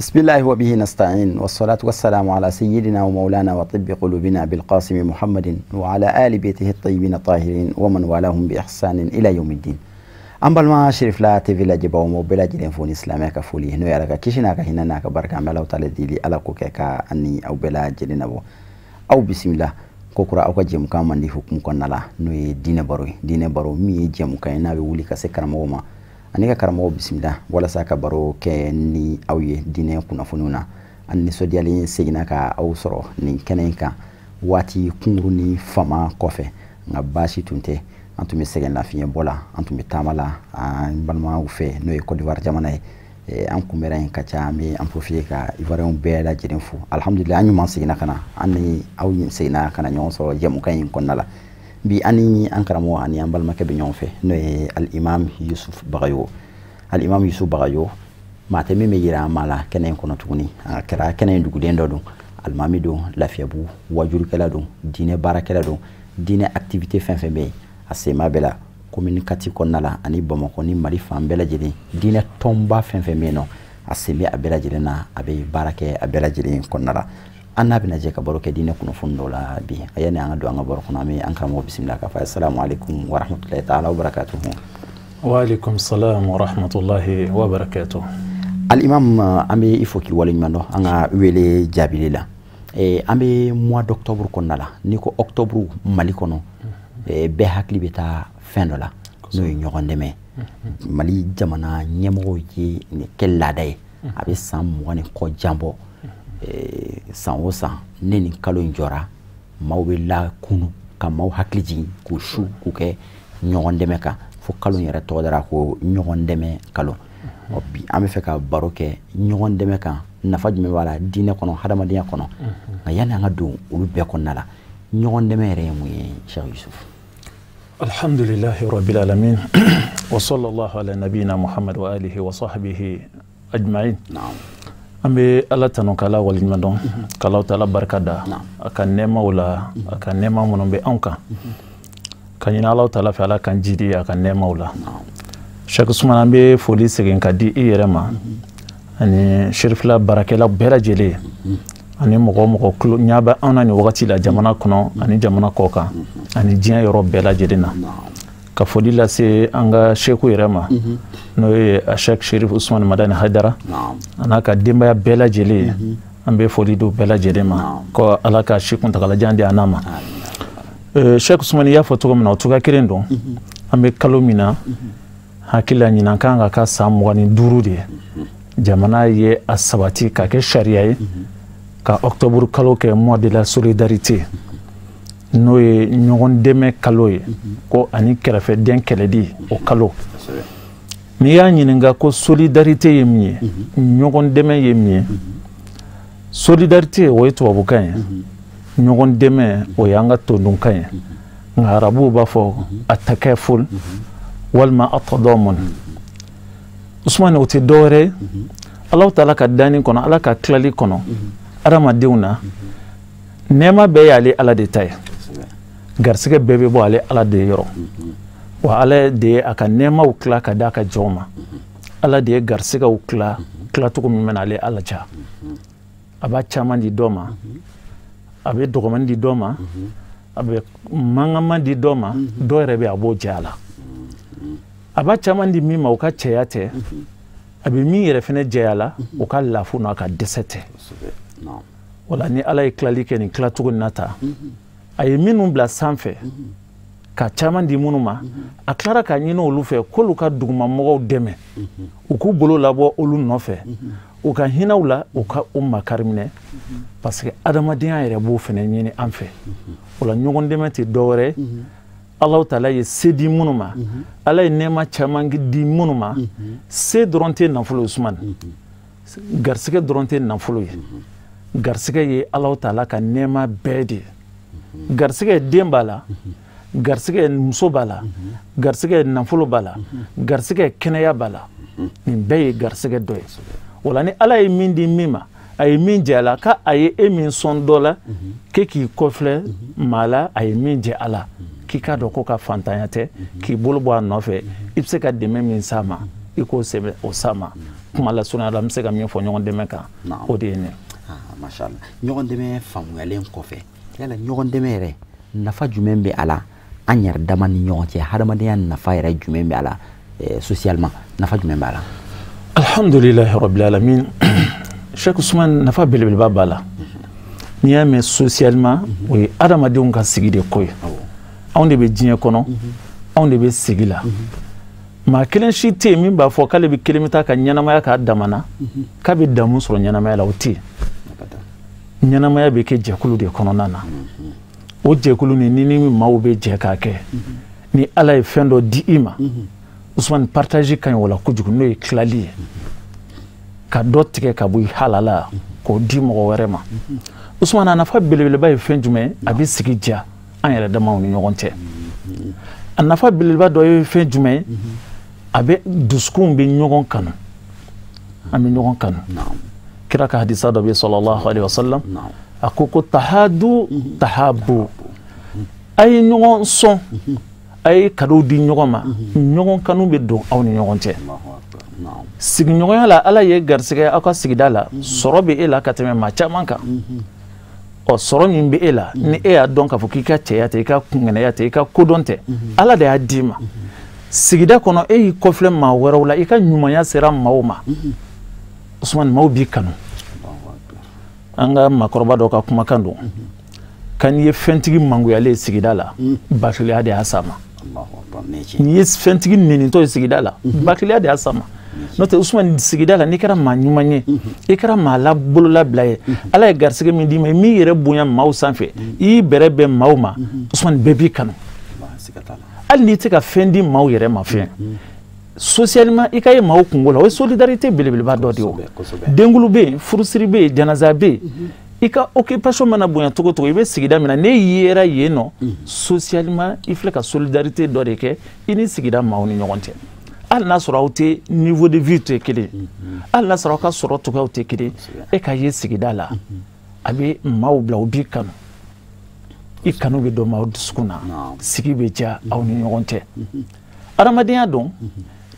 بسم الله وبه نستعين والصلاة والسلام على سيدنا ومولانا وطب قلوبنا بالقاسم محمد وعلى آل بيته الطيبين الطاهرين ومن والاهم بإحسان إلى يوم الدين. An balima Cherifla TV lajɛbaw ma bɛɛ lajɛlen fo ni silamɛya ka foli n'o ye Ala ka kisi n'a ka hinɛ n'a ka barika. An bɛ Alahu taala deli Ala k'o kɛ ka ani aw bɛɛ lajɛlen nabɔ. Aw bisimila ko kura aw ka jɛmukan mandi hukumu kɔnɔna la, n'o ye diinɛ baro ye. Diinɛ baro min ye jɛmukan ye n'a bɛ wuli ka se karamɔgɔw ma ani ka karamɔgɔw bisimila walasa ka baro kɛ ni aw ye diinɛ kunnafoniw na. An nisɔndiyalen seginna ka aw sɔrɔ nin kɛnɛ in kan waati kunkurun ni fama kɔfɛ, nka baasi tun tɛ. An tun bɛ sɛgɛn lafiɲɛ bɔ la, an tun bɛ taama la an balimaw fɛ, n'o ye Côte d'Ivoire jamana ye. An kunbɛra yen ka ca. An bɛ an profiter ka Ivoiriyɛnw bɛɛ lajɛlen fo. Alhamdulilayi, an ɲuman seginna ka na, an ni aw seginna ka na ɲɔgɔn sɔrɔ jɛmukan in kɔnɔna la bi. An ni an karamɔgɔ ani an balimakɛ bɛ ɲɔgɔn fɛ, n'o ye Al-Imam Yusuf Bagayogo. Al-Imam Yusuf Bagayogo, maa tɛ min bɛ yira an maa la kɛnɛ in kɔnɔ tuguni. A kɛra kɛnɛ in duguden dɔ don, alimami don, Lafiyabugu wajurukɛla don, diinɛ baarakɛla don, diinɛ activité fɛn fɛn bɛ yen a senba bɛɛ la commune 4 kɔnɔna la ani Bamakɔ ni Mali fan bɛɛ lajɛlen. Diinɛ tɔnba fɛn fɛn bɛ yen nɔ, a sen bɛ a bɛɛ lajɛlen na, a bɛ baara kɛ a bɛɛ lajɛlen kɔnɔna la. An n'a bɛna jɛ ka baro kɛ diinɛ kunnafoni dɔw la bi. A yanni an ka don an ka baro kɔnɔ, an bɛ an karamɔgɔ bisimila k'a fɔ assalamu alaikum wa rahmatulahi taala wa barakatuhu. Wa alaikum salam wa rahmatulahi wa barakatuhu. Al-Imam, an bɛ i fo k'i waleɲuman dɔn an ka wele jaabili la. An bɛ mois d'octobre kɔnɔna la. N'i ko octobre Mali kɔnɔ, bɛɛ hakili bɛ taa fɛn dɔ la, n'o ye ɲɔgɔn dɛmɛ. Mali jamana ɲɛmɔgɔw ye nin kɛ laada ye, a bɛ san 20 ni kɔ jan bɔ. San o san ne nin kalo in jɔra, maaw bɛ lakunu ka maaw hakili jigin k'u su k'u kɛ ɲɔgɔn dɛmɛ kan, fo kalo in yɛrɛ tɔgɔ dara ko ɲɔgɔn dɛmɛ kalo. Ɔ bi an bɛ fɛ ka baro kɛ ɲɔgɔn dɛmɛ kan, nafa jumɛn b'a la diinɛ kɔnɔ, hadamadenya kɔnɔ. Nka yanni an ka don olu bɛɛ kɔnɔna la, ɲɔgɔn dɛmɛ yɛrɛ ye mun ye, Cheikh Yusuf? Alhamdulillahi rabbil alamin wa sallallahu ala nabiyina Muhammad wa alihi wa sahbihi ajma'in. An bɛ Ala tanu k'Ala waleɲuman dɔn, k'Ala taala barika da a ka nɛɛmaw la, a ka nɛɛma minnu bɛ anw kan, ka ɲini Ala taala fɛ Ala k'an jidi a ka nɛɛmaw la. Cheikh Ousmane, an bɛ foli segin ka di i yɛrɛ ma ani Cherifla baarakɛla bɛɛ lajɛlen ani mɔgɔ o mɔgɔ tulo ɲɛ bɛ anw na nin wagati la jamana kɔnɔ ani jamana kɔ kan ani diɲɛ yɔrɔ bɛɛ lajɛlen na. Ka foli lase an ka seku yɛrɛ ma, n'o ye a Cheikh Cherif Ousmane Madani Haidara a n'a ka denbaya bɛɛ lajɛlen. An bɛ foli di u bɛɛ lajɛlen ma ko Ala ka si kuntagalajan di an n'a ma. Cheikh Ousmane, i y'a fɔ cogo min na, o cogoya kelen don. An bɛ kalo min na, hakili la ɲinan kan ka kɛ san 25 de ye jamana ye a sabati ka kɛ sariya ye ka octobre kalo kɛ mois de la solidarité, n'o ye ɲɔgɔn dɛmɛ kalo ye, ko ani kɛrɛfɛden kɛlɛli o kalo. N'i y'a ɲininka ko solidarité ye min ye, ɲɔgɔn dɛmɛ ye min ye, solidarité o ye tubabukan ye, ɲɔgɔn dɛmɛ o y'an ka todunkan ye, nka arabuw b'a fɔ atakaful walima atadamun. Ousmane, o tɛ dɔwɛrɛ ye Alahu taala ka danni kɔnɔ, Ala ka tilali kɔnɔ adamadenw na, nɛɛma bɛɛ y'ale Ala de ta ye, garisɛgɛ bɛɛ bɛ bɔ ale Ala de yɔrɔ, wa Ala de ye a ka nɛɛmaw tila ka d'a ka jɔnw ma. Ala de ye garisɛgɛw tila tilacogo min bɛna ale Ala ja. A b'a caman di dɔ ma, a bɛ dɔgɔmani di dɔ ma, a bɛ mankanman di dɔ ma, dɔ yɛrɛ bɛ a b'o jɛ a la. A b'a caman di min ma, o ka cɛya tɛ, a bɛ min yɛrɛ fɛnɛ jɛya la, o ka lafu n'a ka dɛsɛ tɛ. Wala ni Ala ye tilali kɛ nin tilacogo nin na ta, a ye minnu bila sanfɛ ka caman di minnu ma, a tilara ka ɲini olu fɛ k'olu ka dugumamɔgɔw dɛmɛ, u k'u bolo labɔ olu nɔfɛ, u ka hinɛ u la, u ka u makari minɛ, parce que adamadenya yɛrɛ b'o fɛnɛ ɲini an fɛ. O la ɲɔgɔn dɛmɛ tɛ dɔwɛrɛ ye. Alahu taala ye se di minnu ma, Ala ye nɛɛma caman di minnu ma. Se dɔrɔn tɛ nafolo, Ousmane, garisɛgɛ dɔrɔn tɛ nafolo ye. Garisɛgɛ ye Alahu taala ka nɛɛma bɛɛ de ye. Garisɛgɛ den b'a la, garisɛgɛ muso b'a la, garisɛgɛ nafolo b'a la, garisɛgɛ kɛnɛya b'a la. Nin bɛɛ ye garisɛgɛ dɔ ye. O la ni Ala ye min di min ma, a ye min jɛ a la, k'a ye e min sɔn dɔ la, k'e k'i kɔfilɛ maa la, a ye min jɛ a la, k'i k'a dɔn ko ka fantanya tɛ, k'i bolo bɔ a nɔfɛ, i bɛ se ka dɛmɛ min s'a ma, i k'o sɛbɛn o s'a ma. Kuma lasurunya la, n bɛ se ka min fɔ ɲɔgɔn dɛmɛ kan, o de ye nin ye. Masha Allah. Ɲɔgɔn dɛmɛ faamuyalen kɔfɛ, yala ɲɔgɔn dɛmɛ yɛrɛ nafa jumɛn bɛ a la an yɛrɛ dama ni ɲɔgɔn cɛ? Hadamadenya nafa yɛrɛ jumɛn bɛ a la, socialement nafa jumɛn b'a la? Alhamdulilahi rabbil alamin. Cheikh Ousmane, nafa belebeleba b'a la. N'i y'a mɛn socialement, o ye adamadenw ka sigi de ko ye. Anw de bɛ diɲɛ kɔnɔ, anw de bɛ sigi la. Maa kelen si tɛ yen min b'a fɔ k'ale bɛ kelen bɛ taa ka ɲɛnamaya k'a damana, k'a bɛ damu sɔrɔ ɲɛnamaya la, o tɛ yen. Ɲɛnamaya bɛ kɛ jɛkulu de kɔnɔna na. O jɛkulu ni maaw bɛ jɛ k'a kɛ. Ni Ala ye fɛn dɔ di i ma, Ousmane, partage ka ɲi o la kojugu, n'o ye tilali ye. Ka dɔ tigɛ ka bɔ i halala k'o di mɔgɔ wɛrɛ ma. Ousmane, a nafa belebeleba ye fɛn jumɛn? A bɛ sigi diya an yɛrɛ damaw ni ɲɔgɔn cɛ. A nafa belebeleba dɔ ye fɛn jumɛn? A bɛ dusukunw bɛ ɲɔgɔn kanu, an bɛ ɲɔgɔn kanu. Kira ka hadisa dɔ bɛ sallallahu alaihi wasallam, a ko ko tahadu tahabu, a ye ɲɔgɔn sɔn, a ye cadeau di ɲɔgɔn ma, ɲɔgɔn kanu bɛ don aw ni ɲɔgɔn cɛ. Sigiɲɔgɔnya la, Ala ye garisɛgɛ aw ka sigida la, sɔrɔ bɛ e la ka tɛmɛ maa caman kan. Ɔ, sɔrɔ min bɛ e la, ni e y'a dɔn k'a fɔ k'i ka cɛya tɛ, i ka kungɛnɛya tɛ, i ka kodɔn tɛ, Ala de y'a d'i ma. Sigida kɔnɔ, e y'i kɔfilɛ maa wɛrɛw la, i ka ɲumanya sera maaw ma. Ousmane, maaw b'i kanu. An ka maakɔrɔba dɔ ka kumakan don, ka n'i ye fɛntigi mangoyalen sigida la, bakiliya de y'a s'a ma. N'i ye fɛntigi nenintɔ ye sigida la, bakiliya de y'a s'a ma. N'o tɛ Ousmane, sigida la, n'i kɛra maa ɲuman ye, i kɛra maa la bololabila ye, Ala ye garisɛgɛ min d'i ma, min yɛrɛ bonya maaw sanfɛ, i y'i bɛrɛ bɛn maaw ma, Ousmane, bɛɛ b'i kanu. Hali n'i tɛ ka fɛn di maaw yɛrɛ ma fɛn, socialement i ka ye maaw kungo la, o ye solidarité belebeleba dɔ de ye. O denkulu bɛ yen, furusiri bɛ yen, janaza bɛ yen. I ka occupation mana bonya cogo cogo, i bɛ sigida min na, n'e yera yen nɔ, socialement i filɛ ka solidarité dɔ de kɛ i ni sigida maaw ni ɲɔgɔn cɛ. Hali n'a sɔrɔ aw tɛ niveau de vie tɛ kelen, hali n'a sɔrɔ aw ka sɔrɔ cogoyaw tɛ kelen, e ka ye sigida la, a bɛ maaw bila u b'i kanu. I kanu bɛ don maaw dusukun na, sigi bɛ diya aw ni ɲɔgɔn cɛ. Adamadenya dɔn,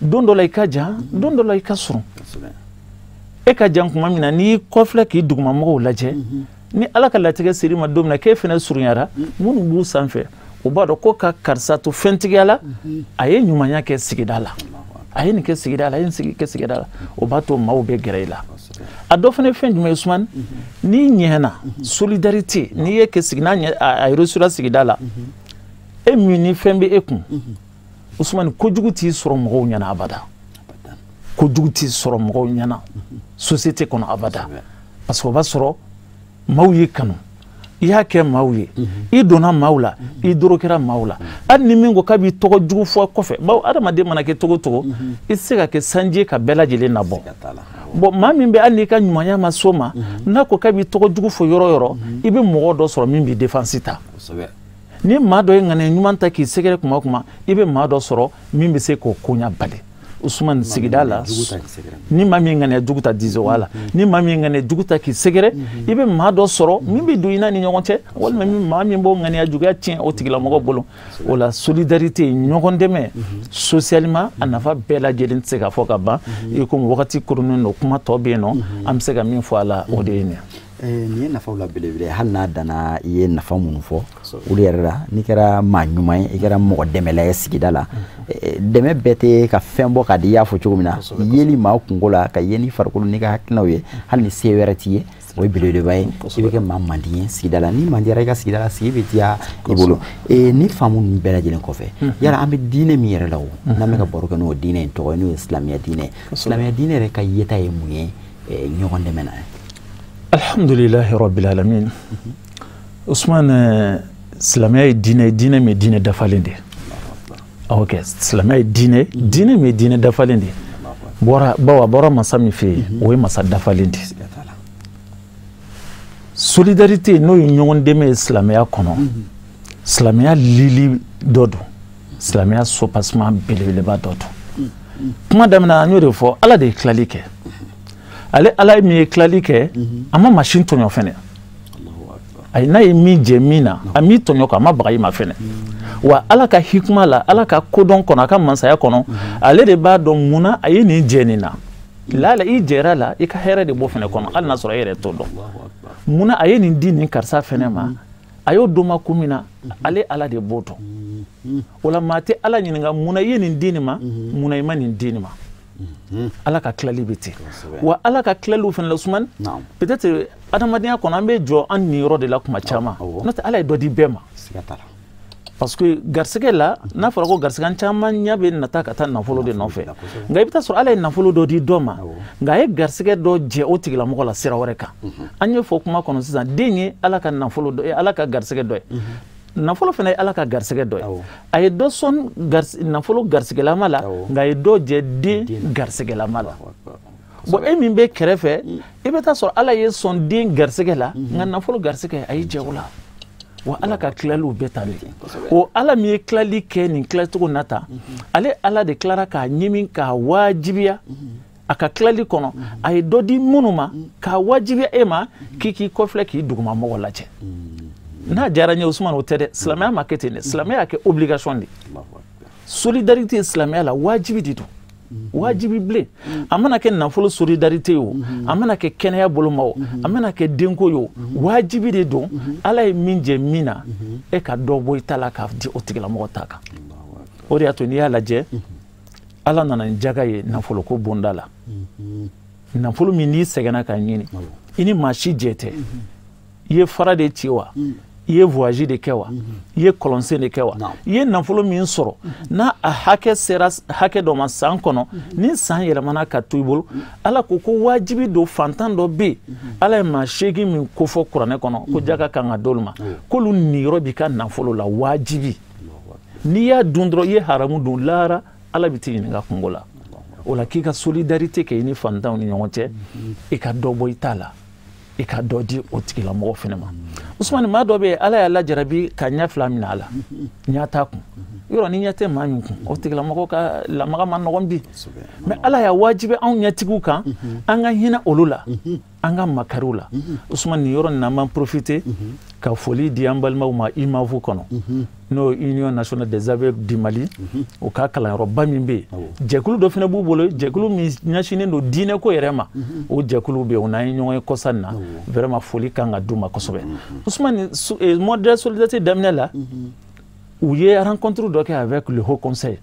don dɔ la i ka jan, don dɔ la i ka surun. E ka jan kuma min na, n'i kɔfilɛ k'i dugumamɔgɔw lajɛ, ni Ala ka latigɛ ser'i ma don min na k'e fana surunyara, minnu b'u sanfɛ, u b'a dɔn ko ka karisa to fɛntigiya la, a ye ɲumanya kɛ sigida la, a ye nin kɛ sigida la, a ye nin kɛ sigida la, o b'a to maaw bɛ gɛrɛ i la. A dɔ fana ye fɛn jumɛn ye Ousmane? N'i ɲɛna solidarité, n'i ye kɛ sigi n'a ɲɛ a réussira sigida la, e min ni fɛn bɛ e kun, Ousmane, kojugu t'i sɔrɔ mɔgɔw ɲɛna abada. Kojugu t'i sɔrɔ mɔgɔw ɲɛna société kɔnɔ abada, parce que o b'a sɔrɔ maaw y'i kanu, i y'a kɛ maaw ye, i donna maaw la, i dorokɛra maaw la. Hali ni min ko k'a b'i tɔgɔ jugu fɔ kɔfɛ, bawo adamaden mana kɛ cogo cogo, i tɛ se ka kɛ sanji ka bɛɛ lajɛlen nabɔ. Bon, maa min bɛ hali n'i ka ɲumanya ma s'o ma, n'a ko k'a b'i tɔgɔ jugu fɔ yɔrɔ yɔrɔ, i bɛ mɔgɔ dɔ sɔrɔ min b'i défense ta. Ni maa dɔ ye ŋaniya ɲuman ta k'i sɛgɛrɛ kuma o kuma, i bɛ maa dɔ sɔrɔ min bɛ se k'o koɲa bali. Ousmane, sigida la, ni maa min ŋaniya jugu ta, disons wala, ni maa min ŋaniya jugu ta k'i sɛgɛrɛ, i bɛ maa dɔ sɔrɔ min bɛ don i n'a ni ɲɔgɔn cɛ, walima maa min b'o ŋaniya juguya tiɲɛ o tigilamɔgɔ bolo. O la solidarité, ɲɔgɔn dɛmɛ socialement, a nafa bɛɛ lajɛlen tɛ se ka fɔ ka ban. I komi wagati koronnen don, kuma tɔ bɛ yen nɔ, an bɛ se ka min fɔ a la, o de ye nin ye. Nin ye nafaw la belebele, hali n'a danna i ye nafa minnu fɔ olu yɛrɛ la, n'i kɛra maa ɲuman ye, i kɛra mɔgɔ dɛmɛla ye sigida la, dɛmɛ bɛɛ tɛ ka fɛn bɔ k'a di, i y'a fɔ cogo min na, yeli maa kungo la, ka ye ni farikolo n'i ka hakilinaw ye, hali ni se wɛrɛ t'i ye, o ye belebeleba ye. I bɛ kɛ maa mandi ye sigida la, ni mandiyara i ka sigida la, sigi bɛ diya i bolo. Ni faamu ninnu bɛɛ lajɛlen kɔfɛ, yala an bɛ diinɛ min yɛrɛ la, o n'an bɛ ka baro kɛ n'o diinɛ in tɔgɔ ye, n'o ye silamɛya diinɛ ye, silamɛya diinɛ yɛrɛ ka yeta ye mun ye ɲɔgɔn dɛmɛ na? Alhamdulilahi rabbil alamin. Ousmane, silamɛya ye diinɛ, diinɛ min diinɛ dafalen de ye. Ok, silamɛya ye diinɛ, diinɛ min diinɛ dafalen de ye. Bɔra bawo a bɔra masa min fɛ yen, o ye masa dafalen de ye. Solidarité, n'o ye ɲɔgɔn dɛmɛ ye silamɛya kɔnɔ, silamɛya lili dɔ don, silamɛya soubassement belebeleba dɔ don. Kuma daminɛ an y'o de fɔ, Ala de ye tilali kɛ. Ale Ala min ye tilali kɛ, a ma machine tɔɲɔ fɛnɛ. Ayi, n'a ye min jɛ min na, a m'i tɔɲɔ kan, a ma baga i ma fɛnɛ. Wa Ala ka hikma la, Ala ka kodɔn kɔnɔ, a ka mansaya kɔnɔ, ale de b'a dɔn munna a ye nin jɛ nin na. Lala i jɛra la, i ka hɛrɛ de b'o fɛnɛ kɔnɔ, hali n'a sɔrɔ e yɛrɛ t'o dɔn. Munna a ye nin di nin karisa fɛnɛ ma, a y'o d'o ma kun min na, ale Ala de b'o dɔn. O la maa tɛ Ala ɲininka munna i ye nin di nin ma, munna i ma nin di nin ma. Ala ka tilali bɛ ten. Wa Ala ka tilaliw fɛnɛ la, Usumani, peut-être adamadenya kɔnɔ an bɛ jɔ an niyɔrɔ de la kuma caman, n'o tɛ Ala ye dɔ di bɛɛ ma. Parce que garisɛgɛ la, n'a fɔra ko garisɛgɛ, an caman ɲɛ bɛ nata ka taa nafolo de nɔfɛ. Nka i bɛ taa sɔrɔ Ala ye nafolo dɔ di dɔ ma, nka a ye garisɛgɛ dɔ jɛ o tigilamɔgɔ la sira wɛrɛ kan. An ye fɔ kuma kɔnɔ sisan, den ye Ala ka nafolo dɔ ye, Ala ka garisɛgɛ dɔ ye. Nafolo fana ye Ala ka garisɛgɛ dɔ ye. A ye dɔ sɔn nafolo garisɛgɛlama la, nka a ye dɔ jɛ den garisɛgɛlama la. Bon, e min bɛ kɛrɛfɛ, i bɛ taa sɔrɔ Ala ye sɔn den garisɛgɛ la, nka nafolo garisɛgɛ a y'i jɛ o la. Wa Ala ka tilaliw bɛɛ ta de. O Ala min ye tilali kɛ nin tilacogo na tan, ale Ala de tilara k'a ɲimi k'a wajibiya a ka tilali kɔnɔ. A ye dɔ di minnu ma k'a wajibiya e ma k'i k'i kɔfilɛ k'i dugumamɔgɔ lajɛ. N'a diyara n ye Usumani, o tɛ dɛ. Silamɛya ma kɛ ten dɛ. Silamɛya y'a kɛ obligation de. Solidarité silamɛya la wajibi de don. Wajibi bilen. A mana kɛ nafolo solidarité ye o, a mana kɛ kɛnɛya boloma o, a mana kɛ denko ye o, wajibi de don. Ala ye min jɛ min na, e ka dɔ bɔ i ta la k'a di o tigilamɔgɔ ta kan. O de y'a to n'i y'a lajɛ, Ala nana ni jaga ye nafoloko bonda la. Nafolo min n'i sɛgɛnna k'a ɲini, i ni maa si jɛ tɛ. I ye fara de ci wa, i ye voyage de kɛ wa, i ye kɔlɔnsen de kɛ wa, i ye nafolo min sɔrɔ, n'a a hakɛ sera hakɛ dɔ ma san kɔnɔ, ni san yɛlɛmana ka to i bolo, Ala ko ko wajibi don. Fantan dɔ bɛ yen, Ala ye maa 8 min kofɔ kuranɛ kɔnɔ ko jaga kan ka d'olu ma, k'olu niyɔrɔ b'i ka nafolo la wajibi. N'i y'a dun dɔrɔn, i ye haramu dun, lahara Ala bɛ t'i ɲininka kungo la. O la k'i ka solidarité kɛ i ni fantanw ni ɲɔgɔn cɛ, i ka dɔ bɔ i ta la, i ka dɔ di o tigilamɔgɔ fɛnɛ ma. Usumani, maa dɔ bɛ yen, Ala y'a lajarabi ka ɲɛ 2 minɛ a la, ɲɛ t'a kun. Yɔrɔ ni ɲɛ tɛ maa min kun, o tigilamɔgɔ ka lamaga ma nɔgɔn bi. Mais Ala y'a wajibi anw ɲɛtigiw kan, an ka hinɛ olu la, an ka makariw la. Usumani, nin yɔrɔ nin na, an b'an profiter ka foli di an balimaw ma IMAV kɔnɔ, n'o ye Union nationale des aveugles du Mali. O ka kalanyɔrɔba min bɛ yen, jɛkulu dɔ fana b'u bolo, jɛkulu min ɲɛsinnen don diinɛko yɛrɛ ma, o jɛkulu bɛ yen, o n'an ye ɲɔgɔn ye kɔsa nin na. Vraiment foli kan ka d'u ma kosɛbɛ. Usumani, mois de la solidarité daminɛ la, u ye rencontre dɔ kɛ avec le haut conseil,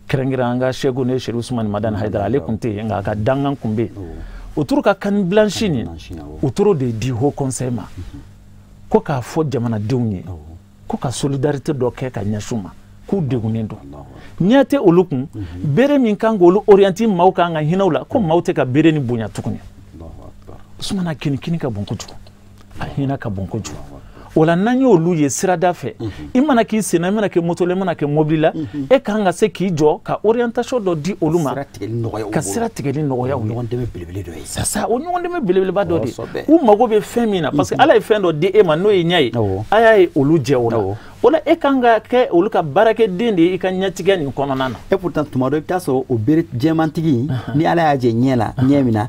kɛrɛnkɛrɛn an ka sɛku ne Chérif Ousmane Madani Haidara, ale tun tɛ yen, nka a ka dangan tun bɛ yen. O tora ka canne blanche nin, o tora de di haut conseil ma, ko k'a fɔ jamanadenw ye ko ka solidarité dɔ kɛ ka ɲɛsin u ma, k'u degunnen don, ɲɛ tɛ olu kun, bere min kan k'olu orienter, maaw kan ka hinɛ u la, ko maaw tɛ ka bere ni bonya tuguni. Usumana, kinikini ka bon kojugu, a hinɛ ka bon kojugu. O la n'an y'olu ye sirada fɛ, i mana k'i senna, i mana kɛ moto la, i mana kɛ mobili la, e kan ka se k'i jɔ ka orientation dɔ di olu ma, ka sira tigɛli nɔgɔya u ye. C'est ça, o ɲɔgɔn dɛmɛ belebeleba dɔ de ye. U mago bɛ fɛn min na, parce que Ala ye fɛn dɔ di e ma n'o ye ɲɛ ye, a y'a ye olu jɛ o la. O la e kan ka kɛ olu ka baarakɛden de ye i ka ɲɛtigɛ nin kɔnɔna na. Et pourtant tuma dɔ i bɛ taa sɔrɔ o bere jɛmantigi, ni Ala y'a jɛ ɲɛ la, ɲɛ min na,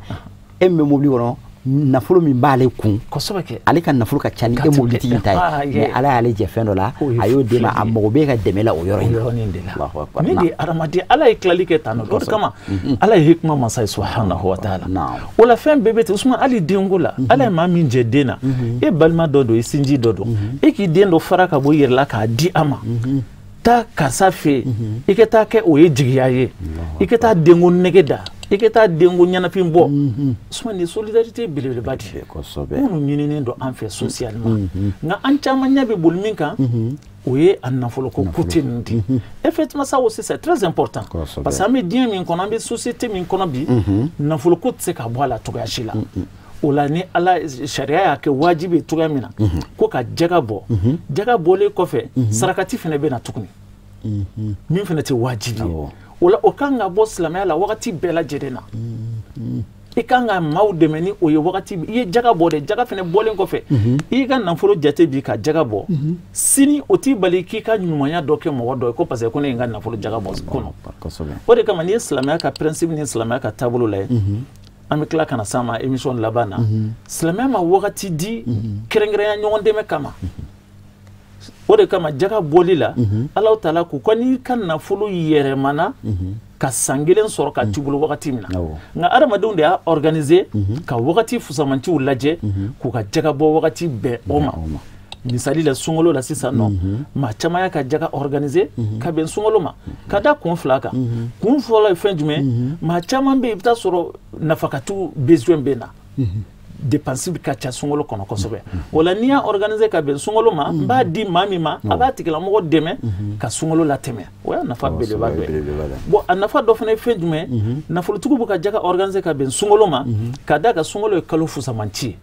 e min bɛ mobili kɔnɔ, nafolo min b'ale kun, kosɛbɛ kɛ, ale ka nafolo ka ca ni e mobilitigi ta ye, mais Ala y'ale jɛ fɛn dɔ la, a y'o d'e ma, a mago b'e ka dɛmɛ la o yɔrɔ in na. O yɔrɔnin de la. Ni de ye adamaden, Ala ye tilali kɛ tan nɔ, o de kama Ala ye hikima masa ye subahanahu wa taala. O la fɛn bɛɛ bɛ ten Usumani, hali denko la, Ala ye maa min jɛ den na, e balima dɔ don, i sinji dɔ don, e k'i den dɔ fara ka bɔ i yɛrɛ la k'a di a ma. Taa karisa fɛ yen, i ka taa kɛ o ye jigiya ye, i ka taa denko nege da, i ka taa denko ɲɛnafin bɔ. Usumani, solidarité belebeleba de ye minnu ɲininen don an fɛ socialement, nka an caman ɲɛ bɛ boli min kan, o ye a nafoloko côté ninnu de ye. Effectivement, ça aussi c'est très important, parce que an bɛ diɲɛ min kɔnɔ, an bɛ société min kɔnɔ bi, nafoloko tɛ se ka bɔ a la cogoya si la. O la ni Ala sariya y'a kɛ wajibi ye cogoya min na, ko ka jaga bɔ, jaga bɔlen kɔfɛ, sarakati fana bɛ na tuguni, min fana tɛ wajibi ye. O la o kan ka bɔ silamɛya la wagati bɛɛ lajɛlen na. I kan ka maaw dɛmɛ ni o ye wagati i ye jaga bɔ dɛ, jaga fana bɔlen kɔfɛ, i y'i ka nafolo jate bi ka jaga bɔ, sini o t'i bali k'i ka ɲumanya dɔ kɛ mɔgɔ dɔ ye, ko parce que ko ne ye n ka nafolo jaga bɔ kɔnɔ. O de kama n'i ye silamɛya ka principe ni silamɛya ka taabolo lajɛ, an bɛ tila ka na s'an ma émission laban na. Silamɛya ma wagati di kɛrɛnkɛrɛnya ɲɔgɔn dɛmɛ kama. O de kama jaga bɔli la, Ala taala ko ko n'i ka nafolo yɛrɛmana ka san kelen sɔrɔ ka t'i bolo wagati min na, nka adamadenw de y'a organiser ka wagati fusamanciw lajɛ k'u ka jaga bɔ wagati bɛn o ma. Misali la, sunkalo la sisan nɔ, maa caman y'a ka jaga organiser ka bɛn sunkalo ma ka da kun fila kan. Kun fɔlɔ ye fɛn jumɛn? Maa caman bɛ yen, i bɛ taa sɔrɔ nafakatiw besoin bɛ na, dépense bɛ ka ca sunkalo kɔnɔ kosɛbɛ. O la, n'i y'a organiser ka bɛn sunkalo ma, n b'a di maa min ma, a b'a tigilamɔgɔ dɛmɛ ka sunkalo latɛmɛ. O y'a nafa belebeleba dɔ ye. Bon, a nafa dɔ fana ye fɛn jumɛn? Nafolotigiw bɛ ka jaga organiser ka bɛn sunkalo ma ka d'a kan sunkalo ye kalo fusamanci ye.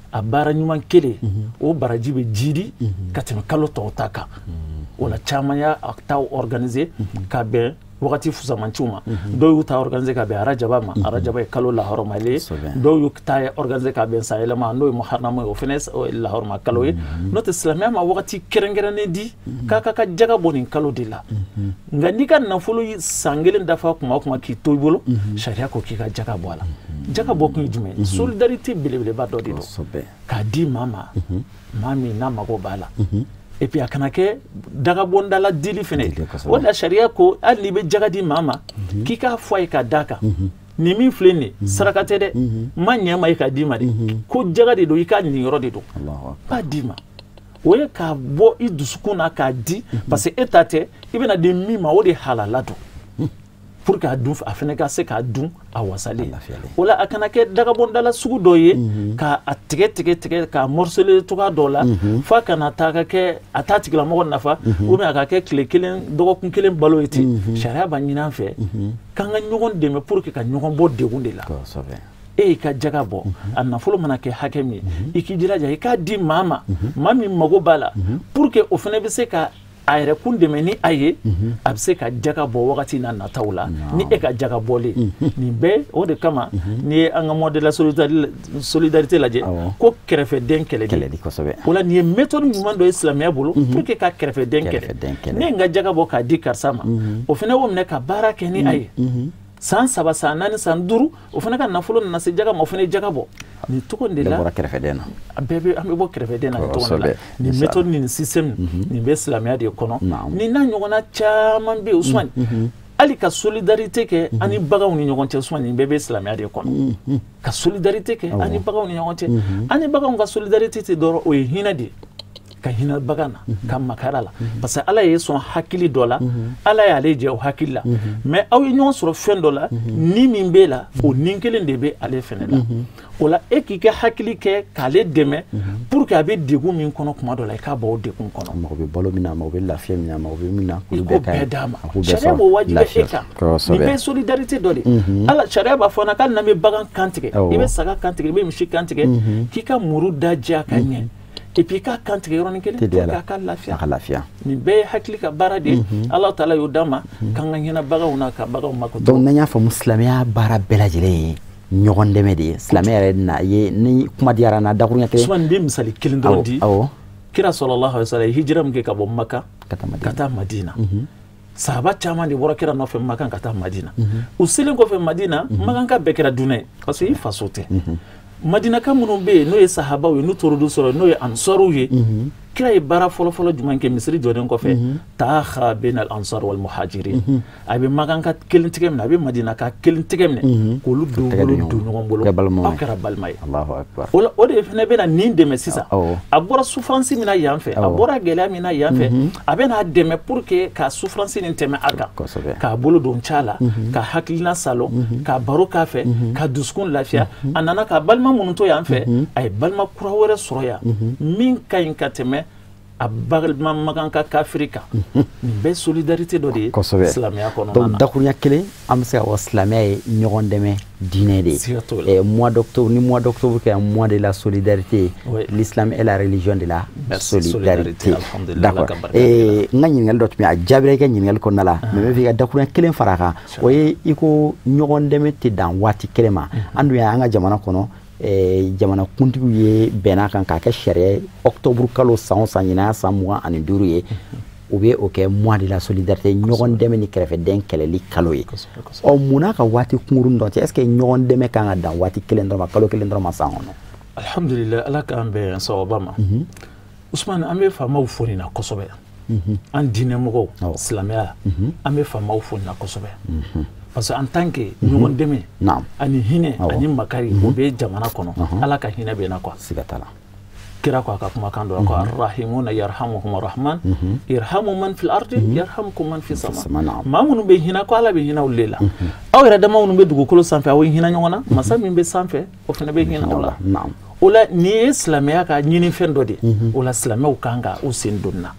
A baara ɲuman kelen, o baraji bɛ jiidi ka tɛmɛ kalo tɔw ta kan. O la, caman y'a taw organiser ka bɛn wagati fusamanciw ma. Dɔw y'u ta organiser ka bɛn arajaba ma, arajaba ye kalo lahɔrɔmalen ye. Dɔw y'u ta organiser ka bɛn sanyɛlɛma, n'o ye muharamu ye, o fana ye lahɔrɔma kalo ye. N'o tɛ, silamɛya ma wagati kɛrɛnkɛrɛnnen di k'a ka jaga bɔ nin kalo de la. Nka n'i ka nafolo san kelen dafa kuma o kuma k'i to i bolo, sariya ko k'i ka jaga bɔ a la. Jaga bɔ kun ye jumɛn ye? Solidarité belebeleba dɔ de don, k'a di maa ma, maa min n'a mago b'a la. Et puis a kana kɛ dagabɔndala dili fɛnɛ. O la, sariya ko hali n'i bɛ jaga di maa ma, k'i k'a fɔ a ye ka d'a kan nin min filɛ nin ye, saraka tɛ dɛ, n ma ɲɛ ma i ka d'i ma de, ko jaga de don, i ka nin yɔrɔ de don, b'a d'i ma. O ye k'a bɔ i dusukun na k'a di, parce que e ta tɛ, i bɛna di min ma, o de halala don, pour que a dun, a fana ka se k'a dun a wasalen. O la, a kana kɛ dagabɔndala sugu dɔ ye k'a tigɛ tigɛ tigɛ, k'a morceler cogoya dɔ la, f'a kana taa ka kɛ a t'a tigilamɔgɔ nafa, ou bien a ka kɛ tile kelen, dɔgɔkun kelen balo ye ten. Sariya b'a ɲini an fɛ k'an ka ɲɔgɔn dɛmɛ pour que ka ɲɔgɔn bɔ degun de la. E y'i ka jaga bɔ, a nafolo mana kɛ hakɛ min ye, i k'i jilaja i k'a di maa ma, maa min mago b'a la, pour que o fana bɛ se ka a yɛrɛ kun dɛmɛ ni a ye, a bɛ se ka jaga bɔ wagati n'a nataw la ni e ka jaga bɔlen nin bɛɛ. O de kama, n'i ye an ka mois de la solidarité lajɛ, ko kɛrɛfɛden kɛlɛli. O la, nin ye méthode ɲuman dɔ ye silamɛya bolo pour que ka kɛrɛfɛden kɛlɛ. Ne ye n ka jaga bɔ k'a di karisa ma, o fana y'o minɛ ka baara kɛ ni a ye san 3, san 4, san 5, o fana ka nafolo nana se jaga ma, o fana ye jaga bɔ nin cogo de la. Bɔra kɛrɛfɛden na. A bɛɛ bɛ, an bɛ bɔ kɛrɛfɛden na nin cogo de la. Nin méthode, nin système nin bɛ silamɛya de kɔnɔ. Nin n'a ɲɔgɔnna caman bɛ yen, Usumani. Hali ka solidarité kɛ an ni baganw ni ɲɔgɔn cɛ, Usumani, nin bɛɛ bɛ silamɛya de kɔnɔ. Ka solidarité kɛ an ni baganw ni ɲɔgɔn cɛ, an ni baganw ka solidarité tɛ dɔrɔn, o ye hinɛ de ye, ka hinɛ bagan na, ka makara la, parce que Ala ye sɔn hakili dɔ la, Ala y'ale jɛ o hakili la. Mais aw ye ɲɔgɔn sɔrɔ fɛn dɔ la, ni min b'e la, o ni kelen de bɛ ale fɛnɛ la. O la, e k'i ka hakili kɛ k'ale dɛmɛ pour que a bɛ degun min kɔnɔ kuma dɔ la, i k'a bɔ o degun kɔnɔ. A mago bɛ balo min na, a mago bɛ lafiya min na, a mago bɛ min na, i k'o bɛɛ d'a ma. Sariya b'o wajibiya e kan. Nin bɛɛ ye solidarité dɔ de ye. Ala sariya b'a fɔ an na k'hali n'an bɛ bagan kan tigɛ, i bɛ saga kan tigɛ, i bɛ misi kan tigɛ, k'i ka muru da diya ka ɲɛ, et puis i k'a kan tigɛ yɔrɔnin kelen pour que a ka lafiya. A ka lafiya. Nin bɛɛ ye hakili ka baara de ye. Ala taala y'o d'an ma k'an ka hinɛ baganw na, ka baganw makoto. Donc n'an y'a faamu, silamɛya baara bɛɛ lajɛlen ye ɲɔgɔn dɛmɛ de ye. Silamɛ yɛrɛ na ye ni kuma diyara n na dakuruɲɛ kelen. Usumani, n bɛ misali kelen dɔrɔn di. Kira sallallahu alaihi wa sallam ye hijira min kɛ ka bɔ Maka ka taa Madina, sahaba caman de bɔra kira nɔfɛ Makan ka taa Madina. U selen kɔfɛ Madina, Makanka bɛɛ kɛra dunan ye, parce que i faso tɛ. Madinaka minnu bɛ yen, n'o ye sahabaw ye, n'u tor'olu sɔrɔ, n'o ye ansɔriw ye, kira ye baara fɔlɔfɔlɔ jumɛn kɛ misiri jɔlen kɔfɛ? Taaha bena al ansar wal muhajirin. A bɛ Makanka kelen tigɛ minɛ, a bɛ Madinaka kelen tigɛ minɛ, k'olu don bolo don ɲɔgɔn bolo, aw kɛra balima ye. O la, o de fana bɛna nin dɛmɛ sisan. A bɔra souffrance min na yan fɛ, a bɔra gɛlɛya min na yan fɛ, a bɛna dɛmɛ pour que ka souffrance nin tɛmɛ a kan, k'a bolo don ca la, ka hakilina salon, ka baro k'a fɛ, ka dusukun lafiya. A nana ka balima minnu to yan fɛ, a ye balima kura wɛrɛ sɔrɔ yan min ka ɲi ka tɛmɛ a balima Makan ka kafiri kan. Nin bɛɛ solidarité dɔ de ye silamɛya kɔnɔna na. Donc dakuruɲɛ kelen, an bɛ se ka fɔ silamɛya ye ɲɔgɔn dɛmɛ diinɛ de ye. Mois d'octobre, ni mois d'octobre kɛra mois de la solidarité, l'islam est la religion de la solidarité. D'accord. N ka ɲininkali dɔ tun bɛ, a jaabira i ka ɲininkali kɔnɔna la, mais n bɛ fɛ i ka dakuruɲɛ kelen fara a kan. O ye i ko ɲɔgɔn dɛmɛ tɛ dan waati kelen ma. An dun y'an ka jamana kɔnɔ, jamana kuntigiw ye bɛnna kan k'a kɛ sariya ye, octobre kalo san o san, ɲinan y'a san 25 ye, u bɛ o kɛ mois de la solidarité, ɲɔgɔn dɛmɛ ni kɛrɛfɛdɛn kɛlɛli kalo ye. Ɔ, munna ka waati kunkurunnin dɔrɔn tɛ? Est ce que ɲɔgɔn dɛmɛ kan ka dan waati kelen dɔrɔn ma, kalo kelen dɔrɔn ma san kɔnɔ? Alhamdulillah, Ala k'an bɛn sawaba ma. Ousmane, an bɛ faamaw fo nin na kosɛbɛ. An diinɛmɔgɔw, silamɛya, an bɛ faamaw fo nin na kosɛbɛ. Parce que en tant que ɲɔgɔn dɛmɛ ani hinɛ ani makari, o bɛ jamana kɔnɔ, Ala ka hinɛ bɛ na quoi. Siga t'a la. Kira ko a ka kumakan dɔ la ko arrahimuna yarhamuhum rahman irhamu man fil ardi yarhamkum man fi sama. Maa minnu bɛ hinɛ ko Ala bɛ hinɛ olu de la. Aw yɛrɛ dama minnu bɛ dugukolo sanfɛ, aw ye hinɛ ɲɔgɔn na, masa min bɛ sanfɛ o fana bɛ hinɛ aw la. O la nin ye silamɛya ka ɲinifɛn dɔ de ye. O la silamɛw kan ka u sen don na.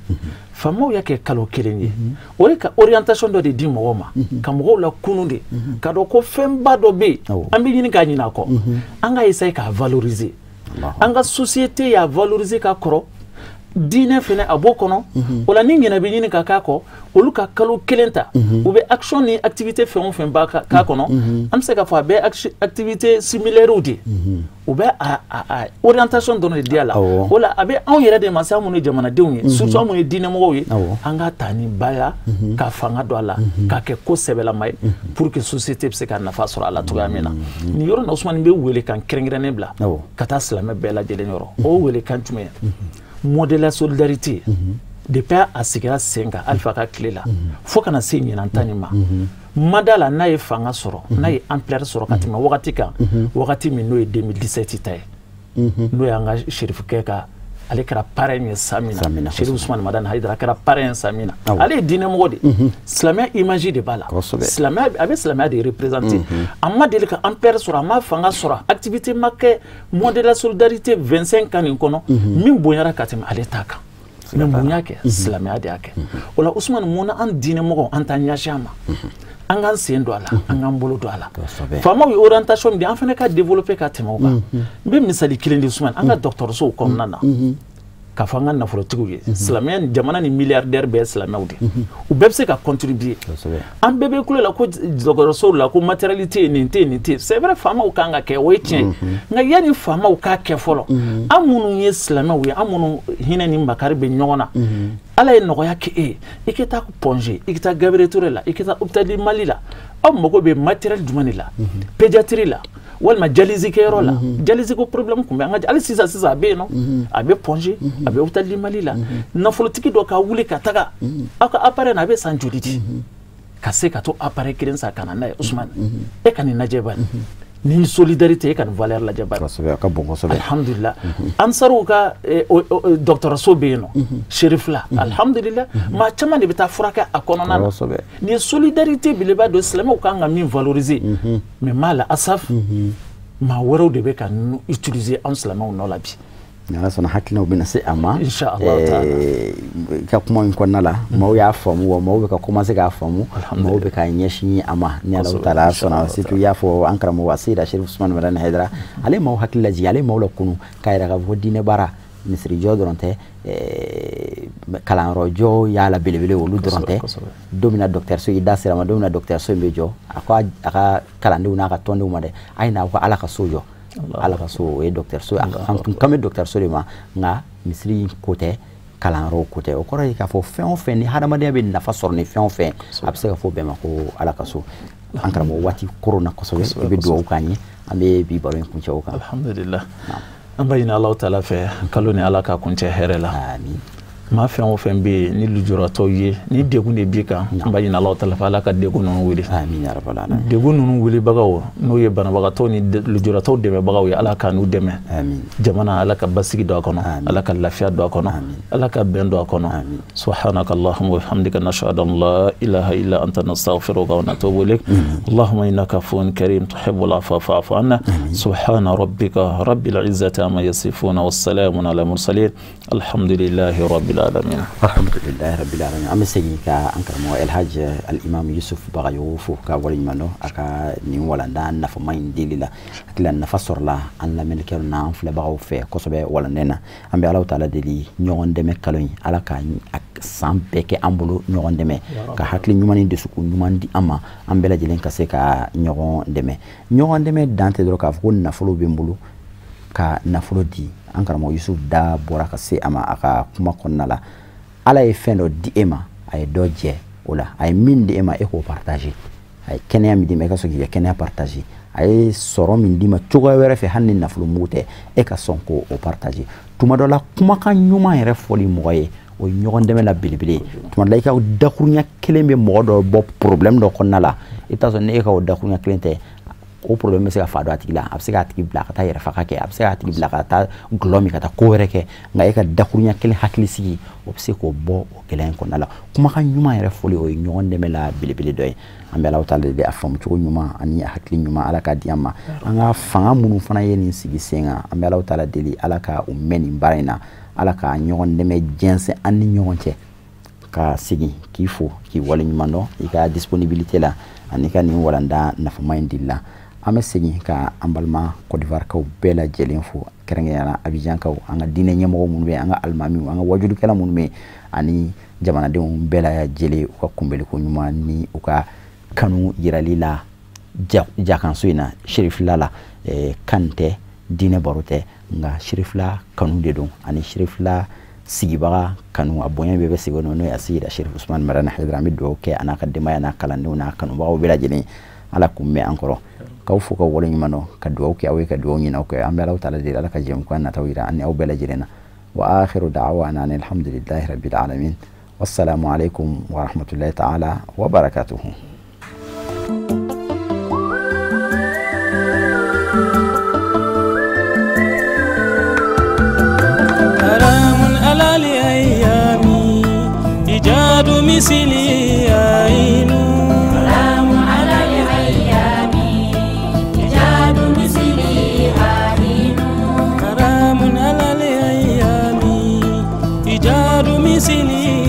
Faamaw y'a kɛ kalo kelen ye, o ye ka orientation dɔ de di mɔgɔw ma, ka mɔgɔw la kunun de, ka dɔn ko fɛnba dɔ bɛ yen an bɛ ɲini k'a ɲini a kɔ, an ka essayer k'a valoriser. An ka société y'a valoriser ka kɔrɔ, diinɛ fɛnɛ a b'o kɔnɔ. O la ni ɲinɛ bɛ ɲini ka k'a kɔ, olu ka kalo kelen ta, u bɛ action ni activité fɛn o fɛn b'a k'a kɔnɔ, an bɛ se k'a fɔ a bɛ activité similaire de, u bɛ a orientation dɔrɔn de di a la. O la a bɛ anw yɛrɛ de ma se, an minnu ye jamanadenw ye, surtout an minnu ye diinɛmɔgɔw ye, an ka ta ni ba ya ka fanga don a la, k'a kɛ ko sɛbɛlama ye pour que société bɛ se ka nafa sɔrɔ a la cogoya min na. Nin yɔrɔ in na, Ousmane, bɛ welekan kɛrɛnkɛrɛnnen bila ka taa silamɛ bɛɛ lajɛlen yɔrɔ. O welekan jumɛn ye? Modèle la solidarité depuis a sigira sen kan Alpha ka tile la fo kana se ɲinan ta nin ma, mada la n'a ye fanga sɔrɔ, n'a ye ampleur sɔrɔ ka tɛmɛ wagati kan, wagati min n'o ye 2017 ta ye, n'o y'an ka Cherifukɛ ka, ale kɛra parrain ye san min na, Chérif Ousmane Madani Haïdara kɛra parrain ye san min na. Ale ye diinɛmɔgɔ de, silamɛya image de b'a la, silamɛya a bɛ silamɛya de représenter. A ma deli ka ampleur sɔrɔ, a ma fanga sɔrɔ, activité ma kɛ mois de la solidarité 25 ans nin kɔnɔ min bonyara ka tɛmɛ ale ta kan. Mais mun y'a kɛ? Silamɛya de y'a kɛ. O la Ousmane, mun na an diinɛmɔgɔw an t'an ɲɛsin a ma, an k'an sen don a la, an k'an bolo don a la? Faamaw ye orientation min di, an fana ka développer ka tɛmɛ o kan. N bɛ misali kelen di, Ousmane, an ka dɔgɔtɔrɔsow kɔnɔna na, k'a fɔ an ka nafolotigiw ye, silamɛya jamana ni milliardaire bɛɛ ye silamɛw de, u bɛɛ bɛ se ka contribuer. An bɛɛ bɛ kulo la ko dɔgɔtɔrɔsow la ko matériel tɛ yen, nin tɛ yen, nin tɛ yen. C'est vrai, faamaw kan ka kɛ, o ye tiɲɛ ye, nka yanni faamaw k'a kɛ fɔlɔ, an minnu ye silamɛw ye, an minnu hinɛ ni makari bɛ ɲɔgɔn na, Ala ye nɔgɔya kɛ e ye, i ka taa Point G, i ka taa Gabriel Touré la, i ka taa hôpital du Mali la, aw mago bɛ matériel jumɛn de la? Pédiatrie la, walima dialyse kɛyɔrɔ la. Dialyse ko problème tun bɛ an ka hali sisan, sisan a bɛ yen nɔ, a bɛ Point G, a bɛ hôpital du Mali la. Nafolotigi dɔ ka wuli ka taga aw ka appareil na, a bɛ san joli di ka se ka to appareil kelen san ka na n'a ye? Ousmane, e ka nin lajɛ bani, ni solidarité, e ka nin valeur lajɛ bani. Kosɛbɛ, a ka bon kosɛbɛ. Alhamdulillah, Ansaruw ka dɔgɔtɔrɔso bɛ yen nɔ, Cherif la, alhamdulillah, maa caman de bɛ taa furakɛ a kɔnɔna na. Nin ye solidarité belebeleba dɔ, silamɛw kan ka min valoriser, mais maa la asaf, maa wɛrɛw de bɛ ka ninnu utiliser an silamɛw nɔ la bi. Ni Ala sɔnna, hakilinaw bɛna se a ma. Inshallah taala. I ka kuma in kɔnɔna la, maaw y'a faamu wa maaw bɛ ka commencer k'a faamu, maaw bɛ ka ɲɛsin a ma ni Ala taala sɔnna. Surtout i y'a fɔ an karamɔgɔ Seyida Chérif Ousmane Madani Haïdara, ale ye maaw hakili lajigin, ale ye maaw lakunu k'a yira k'a fɔ ko diinɛ baara misiri jɔ dɔrɔn tɛ, kalanyɔrɔ jɔ y'a la belebele, olu dɔrɔn tɛ. Don min na dɔgɔtɔrɔso, i da sera ma, don min na dɔgɔtɔrɔso in bɛ jɔ, a ko a ka kalandenw n'a ka tɔndenw ma dɛ, a ye na aw ka Ala ka so jɔ. Ala ka so, o ye dɔgɔtɔrɔso, an tun kan bɛ dɔgɔtɔrɔso de ma, nka misiri ko tɛ, kalanyɔrɔw ko tɛ. O kɔrɔ ye k'a fɔ fɛn o fɛn ni hadamadenya bɛ nafa sɔrɔ ni fɛn o fɛn, a bɛ se ka fɔ bɛɛ ma ko Ala ka so. An karamɔgɔ, waati koronna kosɛbɛ, i bɛ dugawu k'an ye, an bɛ bi baro in kuncɛ o kan. Alhamdulillah, an b'a ɲini Alahu taala fɛ, kalo ni Ala ka kuncɛ hɛrɛ la. Amin. Maa fɛn o fɛn bɛ yen ni lujuratɔw ye, ni degun de b'i kan, an b'a ɲini Alahu taala fɛ, Ala ka degun ninnu wuli. Amin ya rabbal alamin. Degun ninnu wulibagaw, n'o ye banabagatɔw ni lujuratɔw dɛmɛbagaw ye, Ala ka n'u dɛmɛ. Amin. Jamana, Ala ka basigi don a kɔnɔ, Ala ka lafiya don a kɔnɔ, Ala ka bɛn don a kɔnɔ. Subhanaka Allahumma wa bihamdika, nashhadu an la ilaha illa anta, nastaghfiruka wa natubu ilayk. Allahumma innaka afuwun karim tuhibbul afwa fa'fu anna. Subhana rabbika rabbil izzati amma yasifun wa salamun ala mursalin, alhamdulillahi rabbil alamin. Alhamdulillahi rabbil alamin. An bɛ segin ka an karamɔgɔ El Hadj Al Imam Yusuf Bagayogo fo ka waleɲuman dɔn a ka nin walanda nafama in dili la. Hakili la nafa sɔrɔla an lamɛnnikɛlaw n'an filɛbagaw fɛ kosɛbɛ walanden na. An bɛ Alahu taala deli ɲɔgɔn dɛmɛ kalo in, Ala ka san bɛɛ kɛ an bolo ɲɔgɔn dɛmɛ, ka hakili ɲuman ni dusukun ɲuman di an ma, an bɛɛ lajɛlen ka se ka ɲɔgɔn dɛmɛ. Ɲɔgɔn dɛmɛ dan tɛ dɔrɔn k'a fɔ ko nafolo bɛ n bolo ka nafolo di. An karamɔgɔ Yusuf da bɔra ka se a ma a ka kuma kɔnɔna la, Ala ye fɛn dɔ di e ma, a ye dɔ jɛ o la, a ye min di e ma, e k'o partager. A ye kɛnɛya min d'i ma, e ka sɔrɔ k'i ka kɛnɛya partager. A ye sɔrɔ min d'i ma cogoya wɛrɛ fɛ, hali ni nafolo mugu tɛ, e ka sɔn k'o partager. Tuma dɔ la kumakan ɲuman yɛrɛ fɔli mɔgɔ ye, o ye ɲɔgɔn dɛmɛ la belebele ye. Tuma dɔ la i ka dakuruɲɛ kelen bɛ mɔgɔ dɔ bɔ problème dɔ kɔnɔna la, i bɛ taa sɔrɔ ni e ka o dakuruɲɛ kelen tɛ, o problème bɛ se ka fa don a tigi la. A bɛ se k'a tigi bila ka taa yɛrɛ faga kɛ, a bɛ se k'a tigi bila ka taa gulɔ min, ka taa ko wɛrɛ kɛ. Nka e ka dakuruɲɛ kelen hakili sigi, o bɛ se k'o bɔ o gɛlɛya in kɔnɔna la. Kumakan ɲuman yɛrɛ fɔli, o ye ɲɔgɔn dɛmɛ la belebele dɔ ye. An bɛ Alahu taala deli, a faamu cogo ɲuman ani a hakili ɲuman, Ala k'a di an ma. An ka fanga minnu fana ye nin sigi sen kan, an bɛ Alahu taala deli, Ala ka u mɛn nin baara in na, Ala ka ɲɔgɔn dɛmɛ jɛnsɛn an ni ɲɔgɔn cɛ. Ka segin k'i fo k'i waleɲuman dɔn i ka disponibilité la ani ka nin walanda nafama in dili la. An bɛ segin ka an balima Côte d'Ivoire kaw bɛɛ lajɛlen fo, kɛrɛnkɛrɛnnenya la Abidjan kaw, an ka diinɛ ɲɛmɔgɔ minnu bɛ yen, an ka alimamiw, an ka wajulikɛla minnu bɛ yen, ani jamanadenw bɛɛ lajɛlen, u ka kunbɛnliko ɲuman ni u ka kanu yirali la jakanso in na, Cherifila la. Kan tɛ, diinɛ baro tɛ, nka Cherifila kanu de don, ani Cherifila sigibaga kanu, a bonya bɛɛ bɛ sigi n'o ye Aseyida Cherif Ousmane Madani Haidara. An bɛ dugawu kɛ a n'a ka denbaya n'a kalandenw n'a kanubagaw bɛɛ lajɛlen, Ala k'u mɛn an kɔrɔ. K'aw fo ka waleɲuman dɔn, ka dugawu kɛ aw ye, ka dugawu ɲini aw kɛ. An bɛ Alahu taala deli, Ala ka jɛmukan nataw yira an ni aw bɛɛ lajɛlen na. Wa akhiru da'wana alhamdulillahi rabbil alamin. Wassalamu alaikum wa rahmatullahi ta'ala wa barakatuhu. إيجاد مثلي عين، سلام على الأيام إيجاد مثلي عين، كرام على الأيام إيجاد مثلي.